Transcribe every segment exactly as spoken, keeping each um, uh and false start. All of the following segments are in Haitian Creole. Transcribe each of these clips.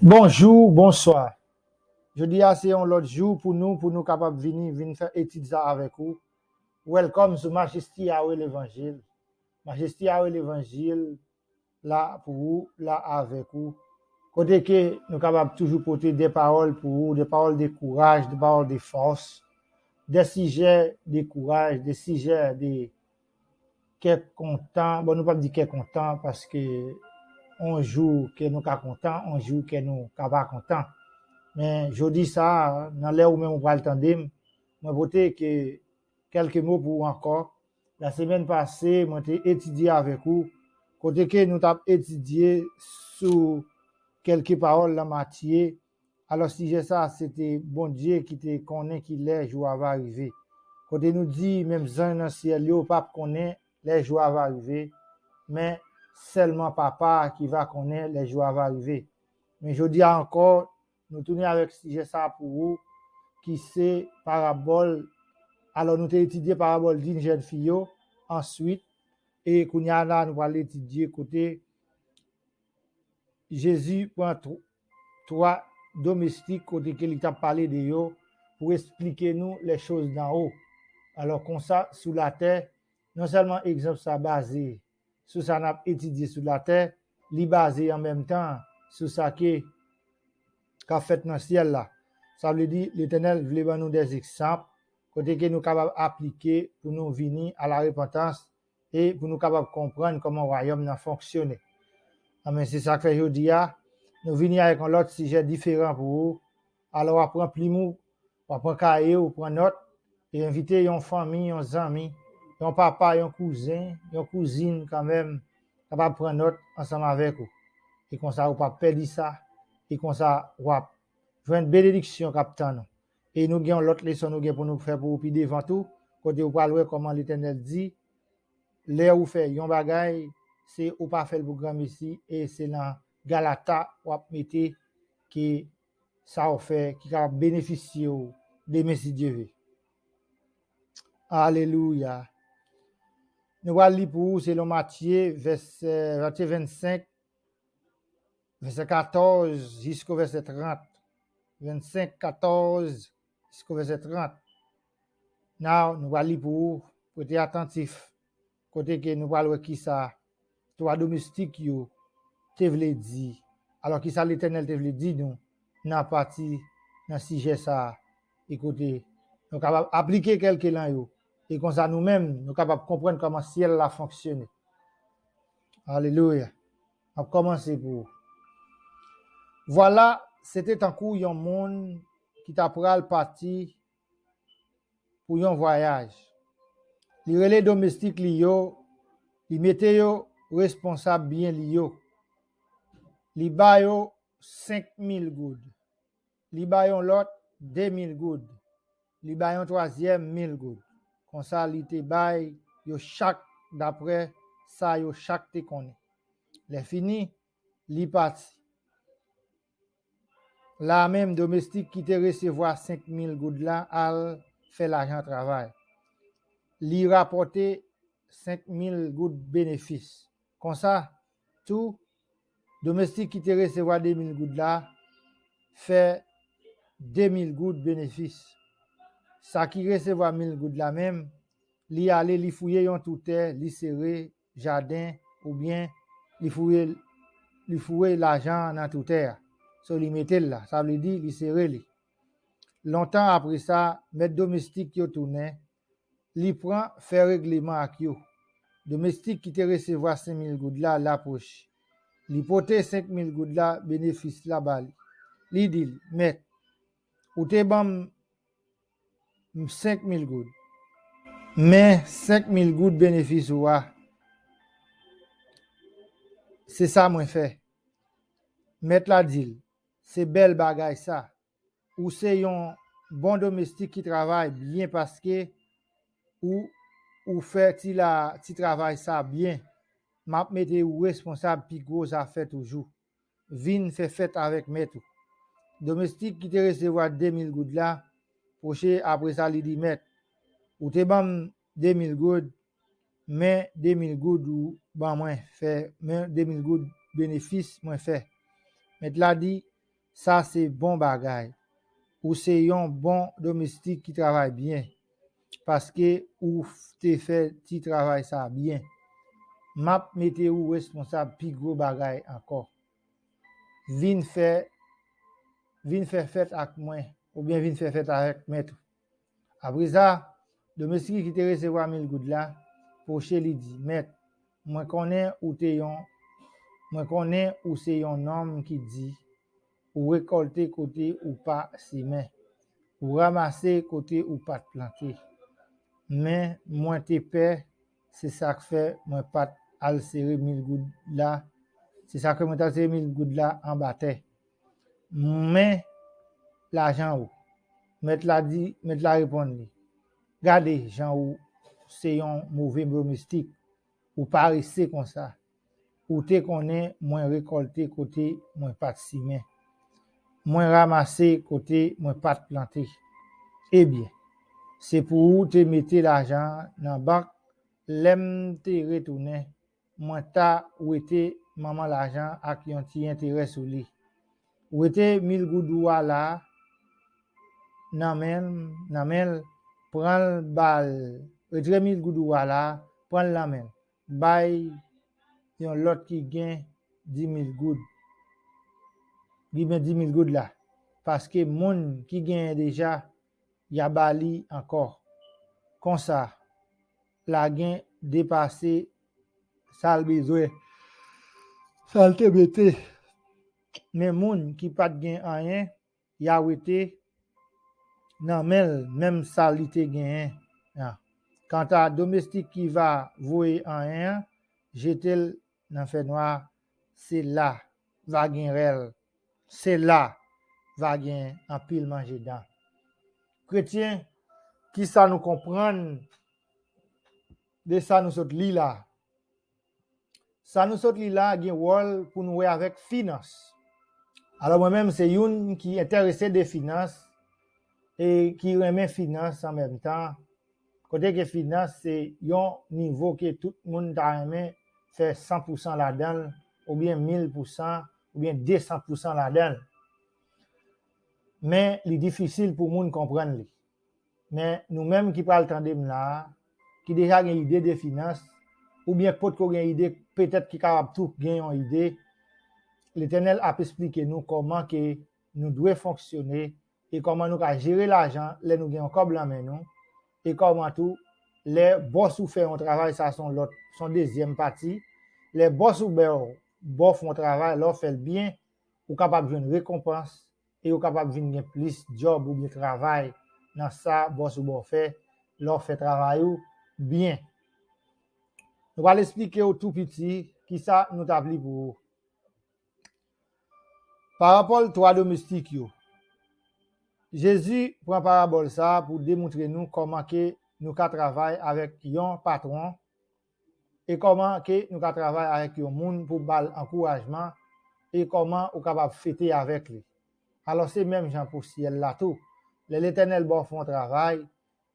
Bonjou, bonswa. Jodi a se yon lòt jou pou nou, pou nou kapab vini, vin fè etid sa avèk ou. Welcome sou Majesty Yahweh Levanjil. Majesty Yahweh Levanjil la pou ou, la avèk ou. Kote ke nou kapab toujou pote de pawòl pou ou, de pawòl de kouraj, de pawòl de fòs, de sijè de kouraj, de sijè de kè kontan. Bon, nou p ap di kè kontan paske on jou ke nou ka kontan, on jou ke nou ka pa kontan. Men jodi sa a, nan lè ou menm ou pral tande m, mwen pote ke kèlke mo pou ou ankò. Lasemèn pase, mwen te etidye avèk ou, kote ke nou t ap etidye sou kèlke pawòl nan Matye. Alò, sijè sa a, se te Bondye ki te konnen ki lè jou a va rive. Kote nou di, menm zanj nan syèl yo p ap konnen lè jou a va rive, men sèlman Papa a ki va konnen lè jou a va rive. Men jodi a ankò, nou tounen avèk sijè sa a pou ou, ki se parabòl. Alò, nou te etidye parabòl din jèn fi yo, answit, e kounye a la, nou pral etidye kote Jezi pran tw-, twa domestik kote ke li t ap pale de yo pou esplike nou les choses d'en haut. Alò, konsa, sou latè, non sèlman egzanp sa baze sou sa n ap etidye sou latè, li baze an menm tan sou sa ke k ap fèt nan syèl la. Sa vle di, Letènèl vle ban nou des egzanp kote ke nou kapab aplike pou nou vini a la repantans e pou nou kapab konprann kòman wayòm nan fonksyone. Anben, se sa k fè jodi a, nou vini avèk yon lòt sijè diferan pou ou. Alò, w ap pran plim ou, w ap pran kaye ou, pran nòt, e envite yon fanmi, yon zanmi, yon papa, yon kouzen, yon kouzin kanmenm, kapab pran nòt ansanm avèk ou. E konsa, ou p ap pèdi sa, e konsa, w ap jwenn benediksyon k ap tann ou. E nou gen yon lòt leson nou gen pou nou fè pou ou pi devan tou, kote ou pral wè kòman Letènèl di, lè ou fè yon bagay, se ou pa fè l pou granmesi, e se nan Galata w ap mete ke sa ou fè ki kapab benefisye w demen si Dye ve. Alelouya. Nou pral li pou ou selon Matye, vèsè, Matye vennsenk, vèsè katòz jisko vèsè trant. Vennsenk, katòz jisko vèsè trant. Now, nou pral li pou ou, prete atantif, kote ke nou pral wè kisa twa domestik yo te vle di. Alò, kisa Letènèl te vle di nou nan pati, nan sijè sa a? E kote nou kapab aplike kèlke lan yo. E konsa nou menm, nou kapab konprann kòman syèl la fonksyone. Alelouya. M ap kòmanse pou ou. Vwala, se te tankou yon moun ki ta pral pati pou yon vwayaj. Li rele domestik li yo, li mete yo responsab byen li yo. Li ba yo senk mil goud. Li ba yon lòt de mil goud. Li ba yon twazyèm mil goud. Konsa, li te bay yo chak dapre sa yo chak te konnen. Lè fini, li pati. La menm, domestik ki te resevwa senk mil goud la al fè lajan travay. Li rapòte senk mil goud benefis. Konsa, tou, domestik ki te resevwa de mil goud la fè de mil goud benefis. Sa ki resevwa mil goud la menm, li ale, li fouye yon tou tè, li sere jaden, oubyen li fouye, li foure lajan an nan tou tè a. So, li mete l la, sa vle di li sere li. Lontan apre sa, mèt domestik yo tounen, li pran fè regleman ak yo. Domestik ki te resevwa senk mil goud la, l apwoche. Li pote senk mil goud la, benefis la ba li. Li di l, mèt, ou te ban m senk mil goud. Men senk mil goud benefis ou a, se sa mwen fè. Mèt la di l, se bèl bagay sa. Ou se yon bon domestik ki travay byen paske ou, ou fè ti la, ti travay sa byen. M ap mete ou responsab pi gwo zafè toujou. Vin fè fèt avèk mèt ou. Domestik ki te resevwa de mil goud la, pwoche apre sa li di, mèt, ou te ban m de mil goud, men de mil goud ou ban mwen fè, men de mil goud benefis mwen fè. Mèt la di, Sa se bon bagay. Ou se yon bon domestik ki travay byen, paske ou te fè ti travay sa byen. M ap mete ou responsab pi gwo bagay ankò. Vin fè, vin fè fèt ak mwen, oubyen vin fè fèt avèk mèt ou. Apre sa, domestik ki te resevwa mil goud la pwoche, li di, Mèt, mwen konnen ou te yon, mwen konnen ou se yon nonm ki di, ou rekòlte kote ou pa simen, ou ranmase kote ou pa t plante. Men mwen te pè, se sa k fè mwen pa t al sere mil goud la, se sa k fè mwen t al sere mil goud la anba tè. Men lajan ou. Mèt la di, mèt la reponn li, Gade jan ou se yon move domestik, ou parese konsa. Ou te konnen mwen rekòlte kote mwen pa t simen. Mwen ranmase kote mwen pa t plante. Ebyen, se pou ou te mete lajan an nan bank, lè m te retounen, mwen ta wete manman lajan ak yon ti enterè sou li. Wete mil goud ou a la nan men, nan men l, pran l ba l. Retire mil goud ou a la, pran l nan men l. Bay yon lòt ki gen dis mil goud. Ki gen dis mil goud la. Paske moun ki genyen deja, y a ba li ankò. Konsa, la gen depase sa l bezwen, sa l te mete. Men moun ki pa t gen anyen, y a wete nan men l menm sa li te genyen an. Kanta domestik ki va voye anyen an, jete l nan fènwa, se la va gen rèl, se la va gen anpil manje dan. Kretyen, ki sa nou konprann de sa nou sot li la? Sa nou sot li la gen wòl pou nou wè avèk finans. Alò, mwen menm, se youn ki enterese de finans e ki renmen finans an menm tan. Kote ke finans se yon nivo ke tout moun ta renmen fè san pousan ladan l, oubyen mil pousan, oubyen de san pousan ladan l. Men li difisil pou moun konprann li. Men nou menm ki pral tande m la a, ki deja gen ide de finans, oubyen potko gen ide, petèt ki kapab tou gen yon ide, Letènèl ap esplike nou kòman ke nou dwe fonksyone e kòman nou ka jere lajan lè nou gen yon kòb lan men nou, e kòman tou lè bòs ou fè yon travay, sa se yon lòt, se yon dezyèm pati, lè bòs ou ba w, ba w fè yon travay, lè w fè l byen, ou kapab jwenn rekonpans e ou kapab vin gen plis djòb oubyen travay nan sa bòs ou ba w fè lè w fè travay ou byen. Nou pral esplike w tou piti kisa nou t ap li pou ou. Parabòl twa domestik yo. Jezi pran parabòl sa a pou demontre nou kòman ke nou ka travay avèk yon patwon e kòman ke nou ka travay avèk yon moun pou ba l ankourajman e kòman ou kapab fete avèk li. Alò, se menm jan pou syèl la tou. Lè Letènèl ba w fè yon travay,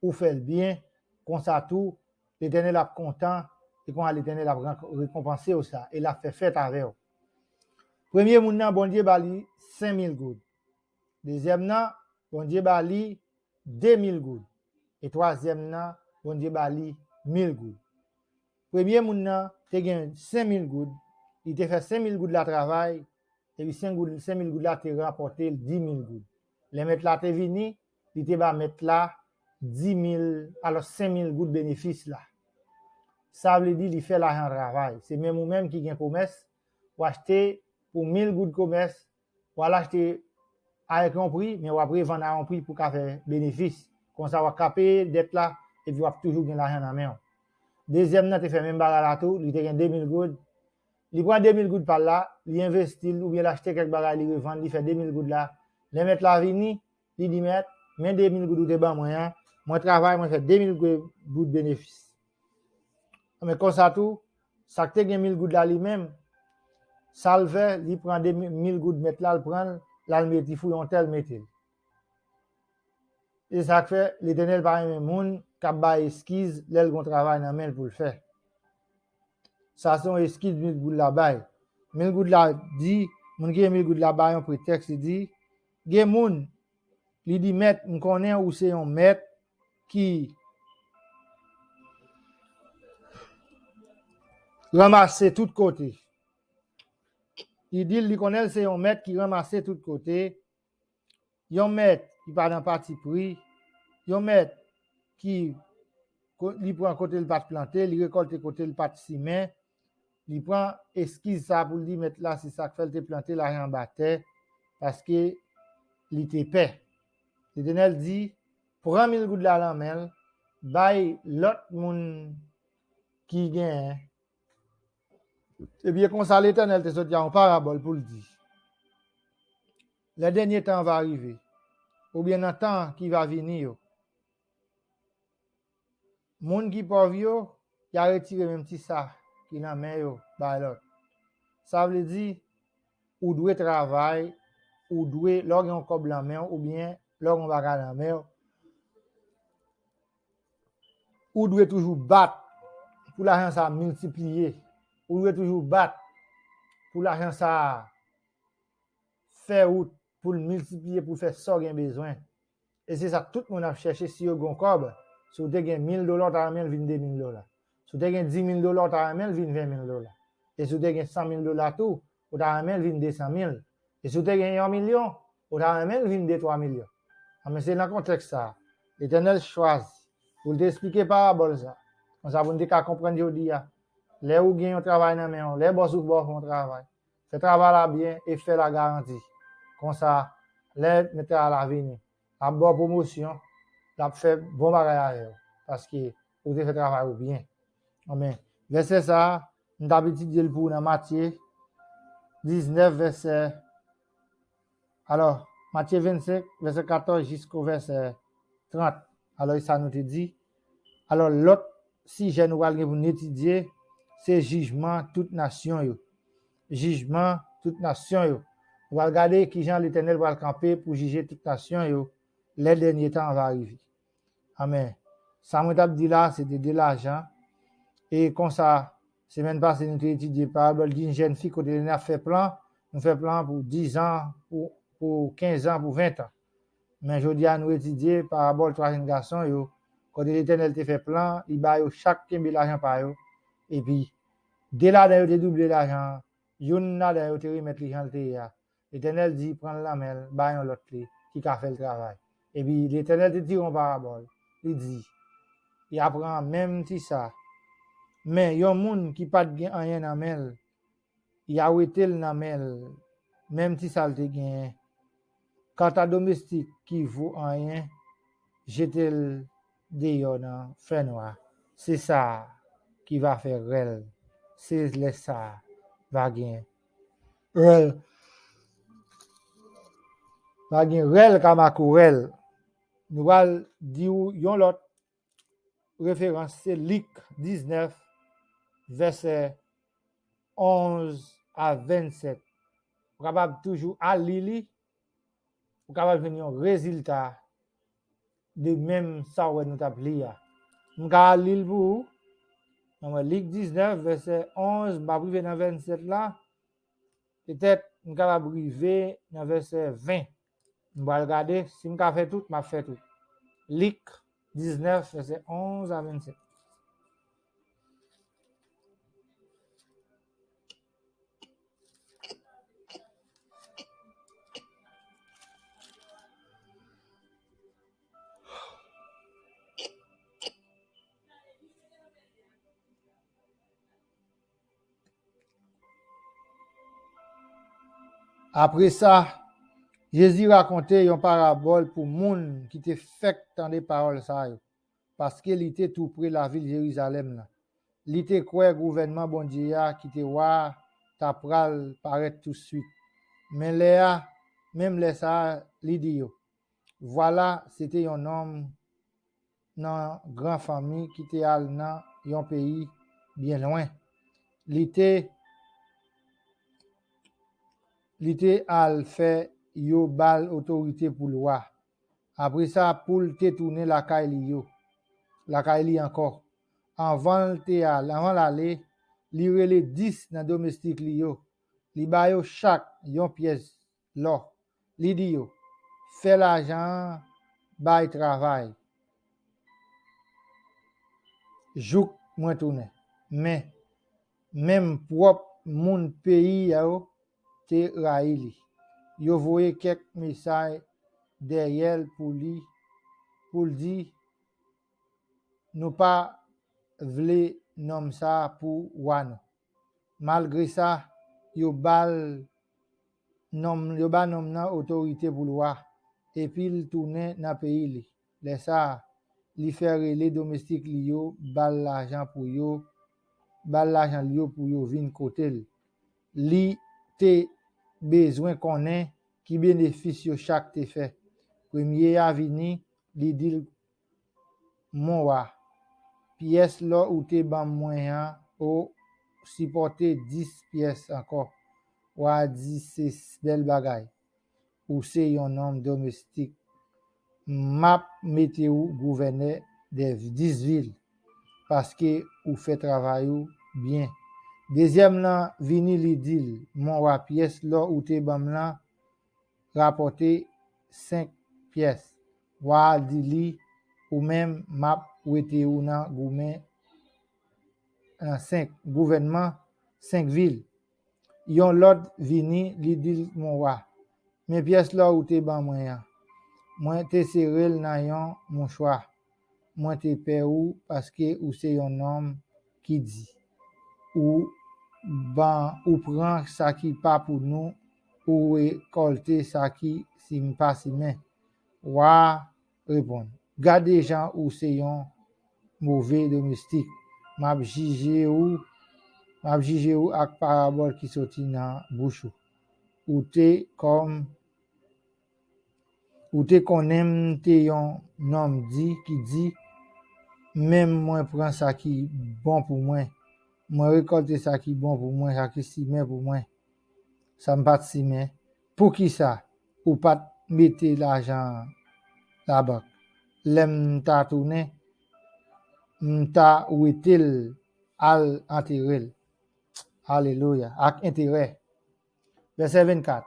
ou fè l byen, konsa tou, Letènèl ap kontan e konsa Letènèl ap rank-, rekonpanse w sa e l ap fè fèt avè w. Premye moun nan, Bondye ba li senk mil goud. Dezyèm nan, Bondye ba li de mil goud. E twazyèm nan, Bondye ba li mil goud. Premye moun nan te gen senk mil goud, li te fè senk mil goud la travay, epi senk goud, senk mil goud la te rapòte l dis mil goud. Lè mèt la te vini, li te ba mèt la dis mil, alò senk mil goud benefis la. Sa vle di li fè lajan travay. Se menm ou menm ki gen komès, w achte pou mil goud komès, w al achte avèk yon pri, men w ap revann a yon pri pou ka fè benefis. Konsa w ap ka peye dèt la, epi w ap toujou gen lajan nan men w. Dezyèm nan te fè menm bagay la tou, li te gen de mil goud. Li pran de mil goud pa l la, li envesti l, oubyen l achte kèk bagay, li revann, li fè de mil goud la. Lè mèt la vini, li di, Mèt, men de mil goud ou te ban mwen an, mwen travay, mwen fè de mil goud benefis. Men konsa tou, sa k te gen mil goud la li menm, sa l fè, li pran de mil goud mèt la, l pran l, l al mete fou yon tèl mete l. E sa k fè Letènèl pa renmen moun k ap bay eskiz lè l gon travay nan men l pou l fè. Sa se yon eskiz mil goud la bay. Mil goud la di, Moun ki gen mil goud la ba yon pretèks, li di, gen moun, li di, mèt, m konnen ou se yon mèt ki ranmase tout kote. Li di l, li konnen l se yon mèt ki ranmase tout kote, yon mèt ki pa nan pati pri, yon mèt ki ko- li pran kote l pa t plante, li rekòlte kote l pa t simen, li pran eskiz sa pou l di mèt la se sa k fè l te plante lajan anba tè, paske li te pè. Letènèl di, pran mil goud la nan men l, bay lòt moun ki genyen. Ebyen, konsa Letènèl te soti a yon parabòl pou l di, lè dènye tan va rive, oubyen nan tan ki va vini yo, moun ki pòv yo, y a retire menm ti sa ki nan men yo bay lòt. Sa vle di, ou dwe travay, ou dwe, lè w gen yon kòb nan men w, oubyen lè w gen yon bagay nan men w, ou dwe toujou bat pou lajan sa a miltipliye. Ou dwe toujou bat pou lajan sa a fè wout, pou l miltipliye, pou l fè sa w gen bezwen. E se sa tout moun ap chèche si yo gen yon kòb. Si w te gen mil dola, w ta renmen l vin de mil dola. Si w te gen dis mil dola, w ta renmen l vin ven mil dola. E si w te gen san mil dola tou, ou ta renmen l vin de san mil. E si w te gen yon milyon, ou ta renmen l vin de twa milyon. Anben, se nan kontèks sa a, Letènèl chwazi pou l te esplike parabòl sa a. Konsa, pou n te ka konprann jodi a, lè ou gen yon travay nan men w, lè bòs ou ba w fè yon travay, fè travay la byen e fè l a garanti. Konsa, lè mèt travay la vini, l ap ba w pwomosyon, l ap fè bon bagay avè w, paske ou te fè travay ou byen. Anben, vèsè sa a, m t ap etidye l pou ou nan Matye diznèf, vèsè, alò, Matye vennsenk, vèsè katòz jisko vèsè trant. Alò, e sa nou te di. Alò, lòt sijè nou pral gen pou n etidye, se jijman tout nasyon yo. Jijman tout nasyon yo. Nou pral gade kijan Letènèl pral kanpe pou jije tout nasyon yo lè dènye tan an va rive. Anben, sa mwen t ap di la, se te de lajan. E konsa, semèn pase, nou te etidye parabòl di yon jèn fi kote li ap fè plan. Nou fè plan pou diz an, pou, pou kenz an, pou ven an. Men jodi a, nou etidye parabòl twa jèn gason yo, kote Letènèl te fè plan, li ba yo chak kenbe lajan pa yo. Epi, de ladan yo te double lajan an, youn ladan yo te remèt li jan l te ye a. Letènèl di, pran l nan men l, bay yon lòt li, ki ka fè l travay. Epi Letènèl te tire yon parabòl. Li di, y a pran menm ti sa. Men yon moun ki pa t gen anyen nan men l, y a wete l nan men l, menm ti sa l te genyen. Kanta domestik ki vo anyen, jete l deyò nan fènwa. Se sa ki va fè rèl. Se lè sa va gen rèl. Va gen rèl ka makorèl. Nou pral di w yon lòt referans, se Lik diznèf, vèsè onz a vennsèt. Ou kapab toujou al li li, ou kapab jwenn yon rezilta de menm sa w wè nou t ap li a. M ka al li l pou ou. Ann wè, Lik diznèf, vèsè onz, m ap rive nan vennsèt la. Petèt, m kapab rive nan vèsè ven. M pral gade, si m ka fè tout, m ap fè tout. Lik diznèf, vèsè onz a vennsèt. Apre sa, Jezi rakonte yon parabòl pou moun ki te fèk tande pawòl sa yo, paske li te toupre lavil Jerizalèm nan. Li te kwè gouvènman Bondye a ki te wa a ta pral parèt tousuit. Men lè a, menm lè sa a, li di yo, vwala, se te yon nonm nan gran fanmi ki te al nan yon peyi byen lwen. Li te, li te al fè yo ba l otorite pou l wa. Apre sa, pou l te tounen lakay li yo, lakay li ankò. Anvan l te al, anvan l ale, li rele dis nan domestik li yo. Li ba yo chak yon pyès lò. Li di yo, fè lajan an bay travay jouk mwen tounen. Men, menm pwòp moun peyi yo te rayi li. Yo voye kèk mesaj dèyè l pou li, pou l di, nou pa vle nonm sa a pou wa nou. Malgre sa, yo ba l nonm, yo ba nonm nan otorite pou l wa, epi l tounen nan peyi li. Lè sa a, li fè rele domestik li yo, ba l lajan pou yo, ba l lajan li yo pou yo vin kote l. Li te bezwen konnen ki benefis yo chak te fè. Premye a vini, li di l, mon wa, pyès lò ou te ban mwen an, o, sipòte dis pyès ankò. Wa a di, se bèl bagay. Ou se yon nonm domestik. M ap mete w gouvènè dè dis vil, paske ou fè travay ou byen. Dezyèm lan vini, li di l, mon wa, pyès lò ou te ban m lan rapòte senk pyès. Wa a di li, ou menm, m ap wete ou nan goumen, nan senk, gouvènman senk vil. Yon lòt vini, li di l, mon wa, men pyès lò ou te ban mwen an. Mwen te sere l nan yon mouchwa. Mwen te pè ou paske ou se yon nonm ki di, ou ban, ou pran sa ki pa pou nou, ou rekòlte sa ki si m pa simen. Wa a reponn, gade jan ou se yon move domestik. M ap jije ou, m ap jije ou ak parabòl ki soti nan bouch ou. Ou te kòm, ou te konnen m te yon nonm di, ki di, men mwen pran sa ki bon pou mwen. Mwen rekòlte sa ki bon pou mwen, sa ki simen pou mwen. Sa m pa t simen. Poukisa ou pa t mete lajan an labank? Lè m ta tounen, m ta wete l al antere l. Alelouya. Ak enterè. Vèsè vennkat.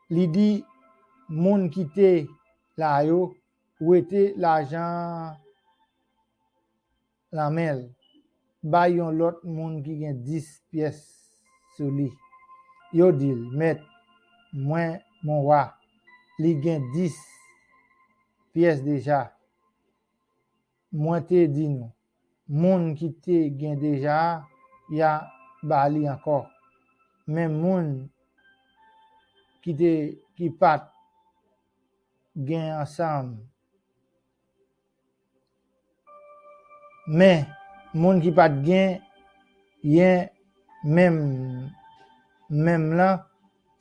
Li di moun ki te la yo, wete lajan an nan men l, bay yon lòt moun ki gen dis pyès sou li. Yo di l, mèt, mwen, mon wa, li gen dis pyès deja. Mwen te di nou, moun ki te gen deja a, y a ba li ankò. Men moun ki te, ki pa t gen ansanm, men moun ki pa t gen yen menm, menm lan,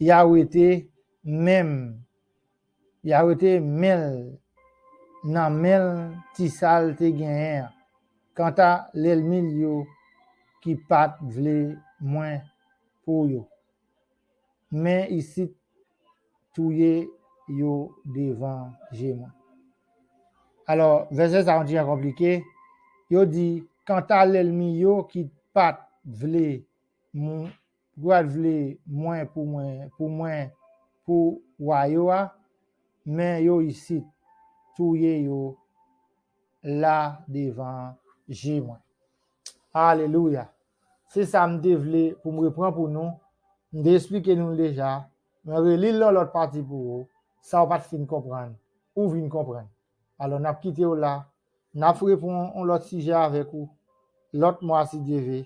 y a wete menm, y a wete men l nan men l ti sa l te genyen an. Kanta lènmi l yo ki pa t vle mwen pou yo, men isit touye yo devan je mwen. Alò, vèsè sa yon ti jan konplike. Yo di, kanta lènmi yo ki pa t vle mwen, ki pa t vle mwen pou mwen, pou mwen, pou wa yo a, men yo isit, touye yo la devan je mwen. Alelouya. Se sa m te vle pou m repran pou nou. M te eksplike nou l deja. Mwen reli l nan lòt pati pou ou. Sa w pa t fin konprann, ou vin konprann. Alò, n ap kite w la. N ap reprann yon lòt sijè avèk ou lòt mwa, si Dye ve.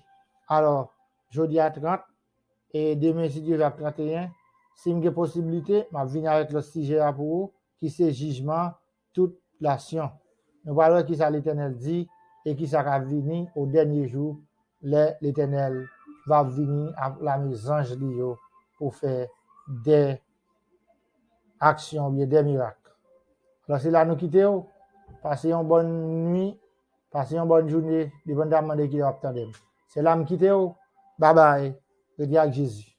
Alò, jodi a trant, e demen, si Dye ve, ap tranteyen. Si m gen posiblite, m ap vin avèk lòt sijè a pou ou, ki se jijman tout nasyon. Nou pral wè kisa Letènèl di e kisa k ap vini o dènye jou, lè Letènèl va vini ak lame zanj li yo pou fè dè aksyon oubyen dè mirak. Alò, se la nou kite w. Pase yon bòn nwi, pase yon bòn jounen, depandamman de kilè w ap tande m. Se la m kite w. Babay. Rete ak Jezi.